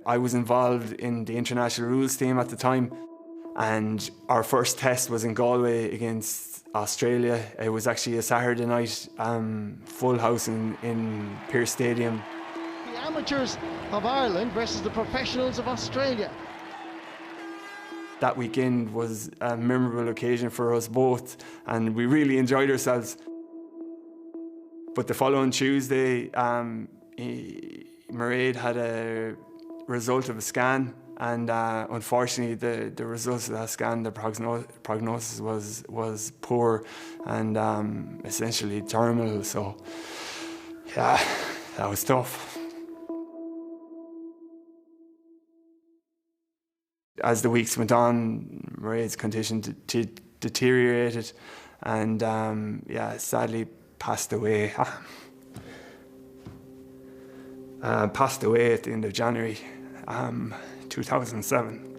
I was involved in the international rules team at the time and our first test was in Galway against Australia. It was actually a Saturday night um, full house in, in Pearse Stadium. The amateurs of Ireland versus the professionals of Australia. That weekend was a memorable occasion for us both and we really enjoyed ourselves. But the following Tuesday, um, he, Mairead had a result of a scan and uh, unfortunately the, the results of that scan, the progno prognosis was, was poor and um, essentially terminal. So yeah, that was tough. As the weeks went on, Mairead's condition deteriorated and um, yeah, sadly passed away. uh, passed away at the end of January um, 2007.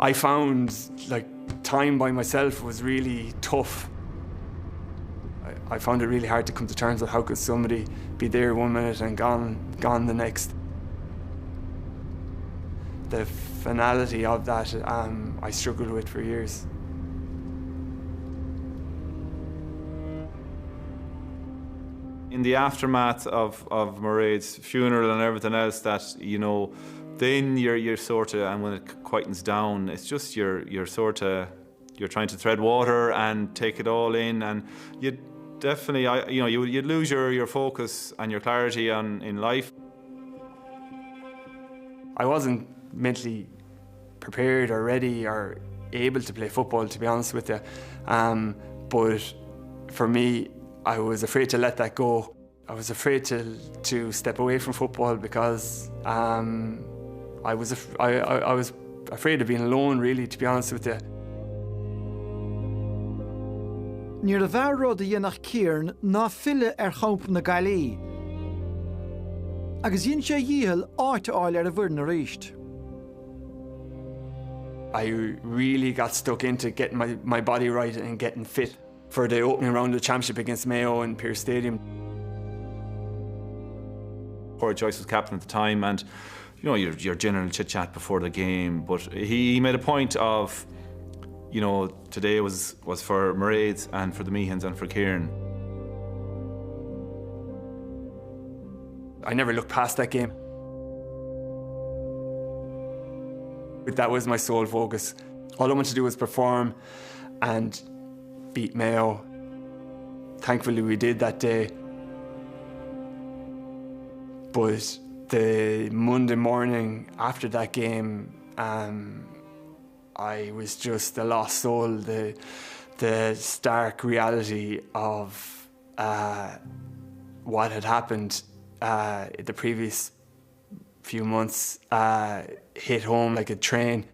I found like time by myself was really tough. I, I found it really hard to come to terms with how could somebody be there one minute and gone gone the next. The finality of that um, I struggled with for years. In the aftermath of, of Mairead's funeral and everything else that, you know, then you're, you're sort of, and when it quietens down, it's just you're, you're sort of, you're trying to tread water and take it all in and you definitely, I, you know, you, you'd lose your, your focus and your clarity on, in life. I wasn't mentally prepared or ready or able to play football, to be honest with you. Um, but for me, I was afraid to let that go. I was afraid to, to step away from football because um, I, was I, I, I was afraid of being alone, really, to be honest with you. Níorbh fhearr rud a dhéanfadh Kieran ná filleadh ar champa na Gaillimhe. Agus dhein sé a dhícheall áit a fháil ar an bhfoireann arís. I really got stuck into getting my, my body right and getting fit for the opening round of the championship against Mayo in Pearse Stadium. Pádraic Joyce was captain at the time and you know your, your general chit chat before the game but he, he made a point of you know today was was for Mairead and for the Meehans and for Kieran. I never looked past that game. But that was my sole focus. All I wanted to do was perform and beat Mayo. Thankfully we did that day. But the Monday morning after that game, um, I was just a lost soul. The, the stark reality of uh, what had happened uh, the previous few months uh, hit home like a train.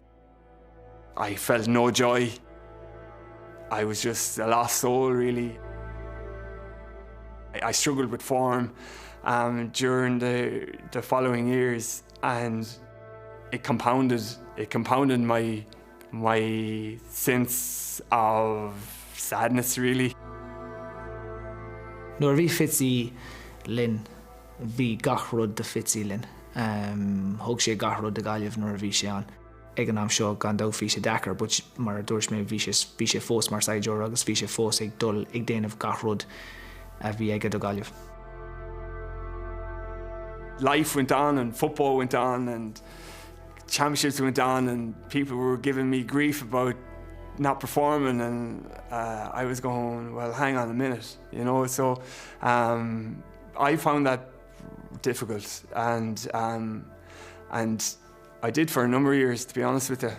I felt no joy. I was just a lost soul, really. I, I struggled with form um, during the, the following years and it compounded it compounded my my sense of sadness really. Nuair a bhí Fitzy linn, bhí gach rud do Fitzy linn. Thug sé gach rud do Ghaillimh nuair a bhí sé ann. Ag an am seo, gan dabht bhí sé deacair but mar a dúirt mé bhí sé bhí sé fós mar saighdiúir agus bhí sé fós ag dul ag déanamh gach rud a bhí aige do Ghaillimh. Life went on and football went on and championships went on and people were giving me grief about not performing and uh, I was going, well, hang on a minute, you know. So um, I found that difficult and um, and I did for a number of years, to be honest with you.